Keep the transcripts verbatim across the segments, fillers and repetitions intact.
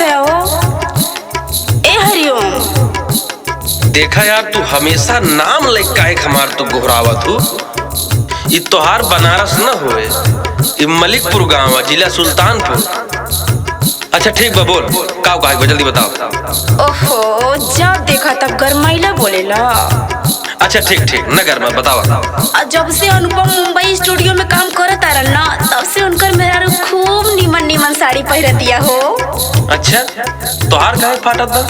है हो? ए हरिओम। देखा यार, तू हमेशा नाम लेके काहे हमार तू गोहरावत हू? ई तोहार बनारस न होए, ई मलिकपुर गाँव है, जिला सुल्तानपुर। अच्छा ठीक बा, बोल, का कहे के बा, जल्दी बताओ। ओहो, जब देखा तब गरमाइला बोलेला। अच्छा ठीक ठीक, न गरमा, बतावा। आ जब से अनुपम मुंबई स्टूडियो में काम करत आरन ना, तब से उनकर मेहरारू खूब नीमन नीमन साड़ी पहिरतिया हो। अच्छा, तोहार काहे फाटत बा?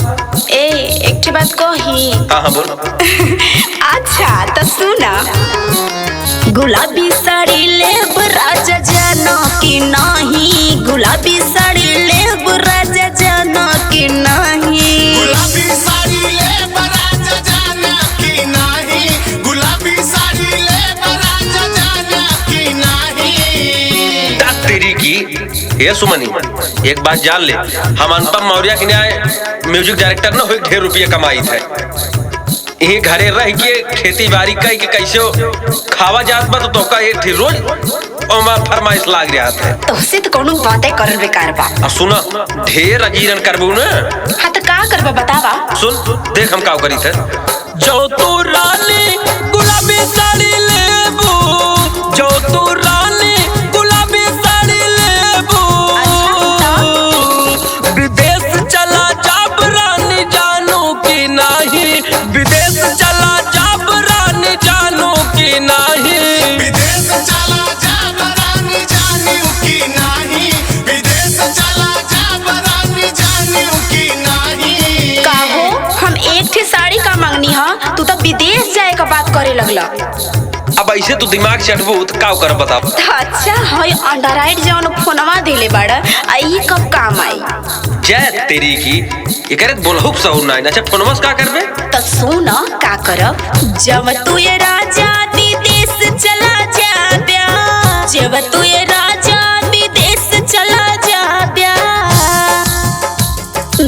ए, एक ठे बात कही। हाँ हाँ, बोल। अच्छा, त सुना। गुलाबी साड़ी लेब राजा जाना कि नाही, गुलाबी साड़ी लेब राजा जाना कि नाही। गुलाबी साड़ी लेब राजा जाना कि नाही, गुलाबी साड़ी लेब राजा जाना कि नाही। ता तेरी की, ए सुमनी, एक बात जान ले, हम अनुपम मौर्य के न्याय music director न होई, ढेर रुपया कमाई थे। इही घरे रह के खेती बाड़ी कई के कैसे खावा जात बा, तो तोका एक ठे रोज ओमा फरमाइश लाग जात है। तोहसे तो कौनो बातें करल बेकार बा। आ सुना, ढेर अजीरन करबू न। हाँ तो का करबा बतावा? सुन, देख हम का करी थे। जो तू रानी गुलाबी साड़ी लेबू, जो तू रानी गुलाबी साड़ी लेबू। अच्छा, तो? विदेश चला जाब रानी जानू कि नाही, विदेश चला जाब रानी जानू कि नाही। विदेश चला जाब रानी जानू कि नाही, विदेश चला जाब रानी जानू कि नाही। का हो, हम एक ठे साड़ी का मंगनी ह, तू तो विदेश जाए का बात करे लगला। अब ऐसे तू दिमाग चटबू त का करब बताओ? त अच्छा, हई Android जौन फोनवा देले बाड़ा, आ ई कब काम आई? जय तेरी की, एकरे त बोलहुक सहूर नाई। अच्छा, फोनवा से का करबे? त सुन, का करब? जब तू ये राजा विदेश चला जाब्या, जब तू ये राजा विदेश चला जाब्या,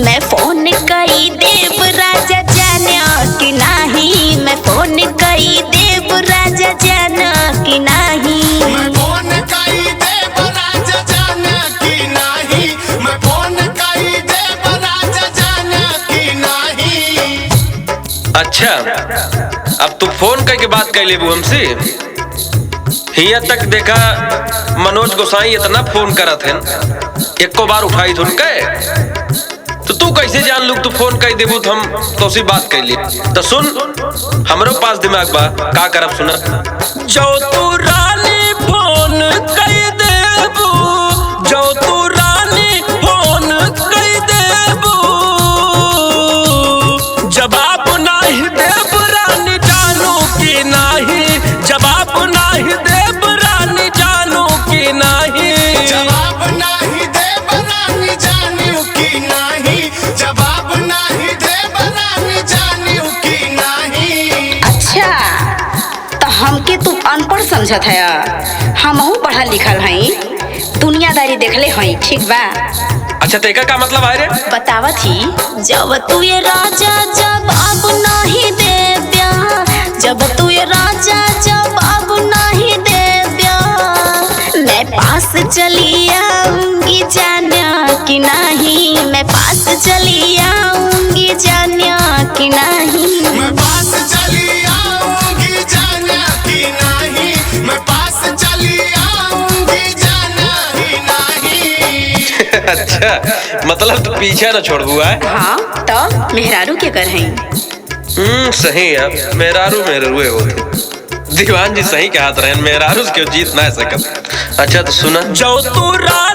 मैं फोन कई देब राजा जाना कि नाही, मैं फोन कई देब राजा जाना कि नाही। मैं फोन कई देब राजा जाना कि नाही, मैं फोन कई देब राजा जाना कि नाही। अच्छा, अब तू फोन कई के बात कई लेबू हमसे? हियां तक देखा, मनोज गोसाई इतना फोन करत हन, एको बार उठाई थुन के। तो तू कैसे जान लू, तू फोन कई देबू तो हम तोसे बात कई ले। तो सुन, हमरो पास दिमाग बा, का करब सुना। जो तू रानी फोन कई देबू, जो तू रानी फोन कई देबू, जवाब नाही देब रानी जानू कि नाही, जवाब नाही देब रानी जानू कि नाही। जवाब नाही देब रानी जानू कि नाही, जवाब नाही देब रानी जानू कि नाही। अच्छा, त हमके तू अनपढ़ समझत है? हमहू पढ़ल लिखल हई, दुनियादारी देखले हई, ठीक बा? अच्छा, त एकर का मतलब आय रे? बतावत ही, जब तू ये राजा जवाब नाही देब्या, जब तू ये राजा जवाब नाही देब्या, मैं पास चली आऊंगी जाना कि नाही, मैं पास चली आऊंगी जाना कि नाही। मैं पास चली आऊंगी जाना कि नाही, मैं पास चली आऊंगी जाना कि नाही। अच्छा, मतलब तू पीछा न छोड़बू, आय? हाँ, त मेहरारू के कर हई? हम्म, सही है, मेहरारू मेहरारू होत है। दीवान जी सही कहत रहन, मेहरारू से केहू जीत ना सकत। अच्छा, त सुना। जो तू रानी